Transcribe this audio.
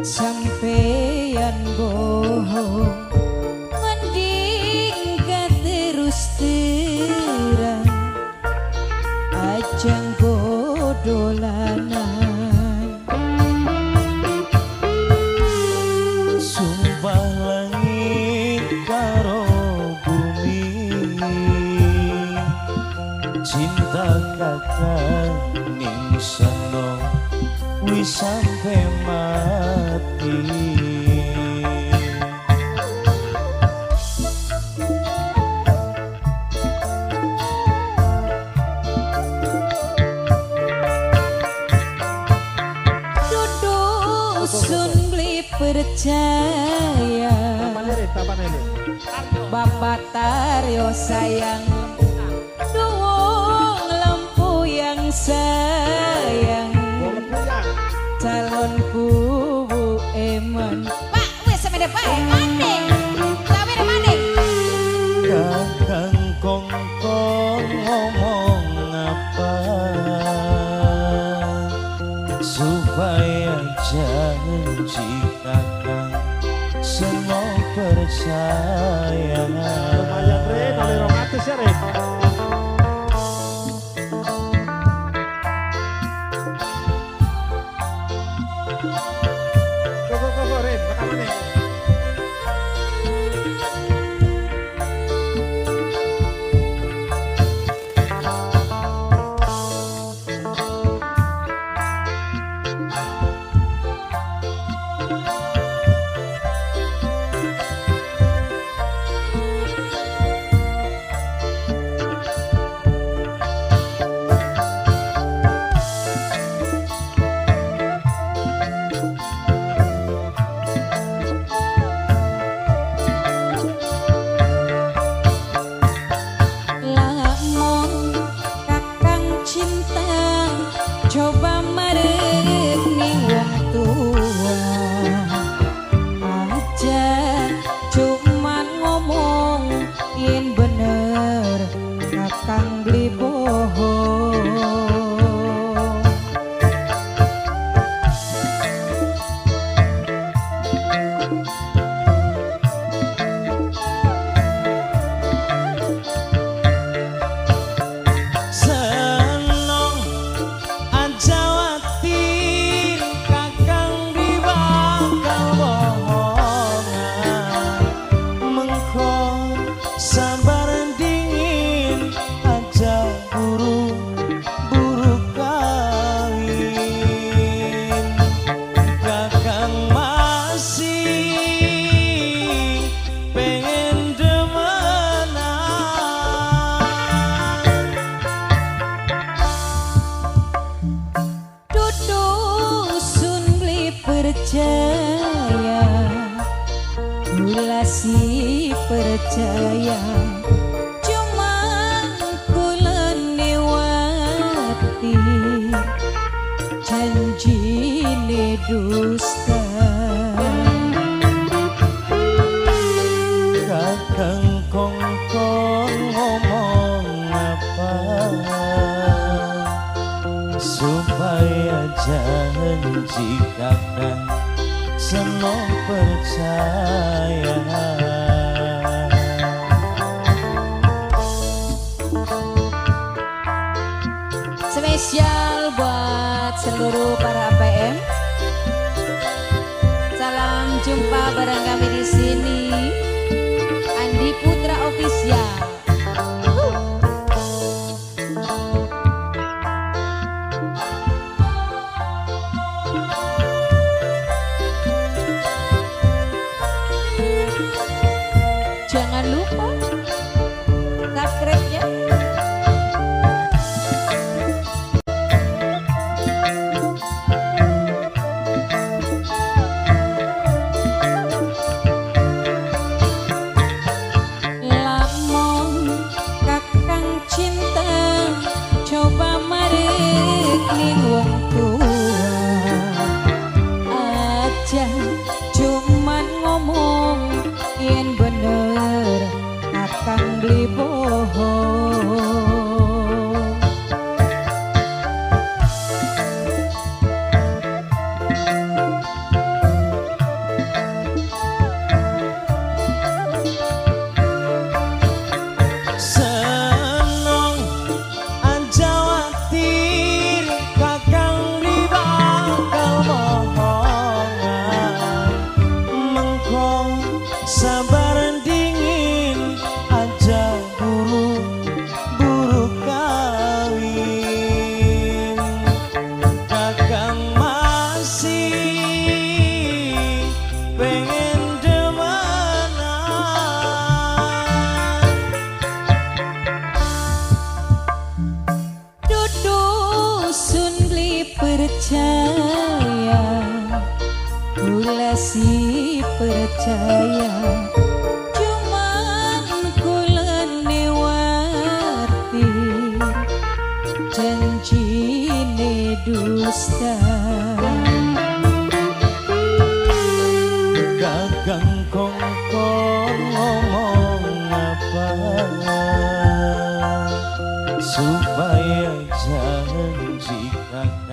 Sampeyan bohong, mending terus terang, ajang bodolanan. Sumpah langit karo bumi, cinta kakang ning seno wis sampe mati. Dudu sun beli percaya, Bapak Taryo sayang, duwung lampu yang sayang, calonku Bu Eman. Pak, wis sampe bae mane. Sampe mane. Kakang kongkon ngomong apa supaya janji kakang semua percaya. Lumayan Rin, oleh 200 ya Rin. Go, go, go, Rin, rekaman nih. Lamun kakang cinta coba marek ning wong tua, aja cuman ngomong yen bener kakang beli bohong. Senong aja watir kakang di bakal bohongan, mengko sabar dingin aja buru buru kawin. Kakang masih pengen demenan. Dudu sun beli percaya, kula si percaya, cuman kula newati janjine dusta. Kakang kongkon ngomong apa supaya janji kakang senang percaya. Spesial buat seluruh para APM. Salam jumpa bareng kami di sini. Andi Putra Official. Jangan lupa subscribe-nya. percaya, cuman kulane wati janjine dusta. Kakang kongkon ngomong apa supaya janji kakang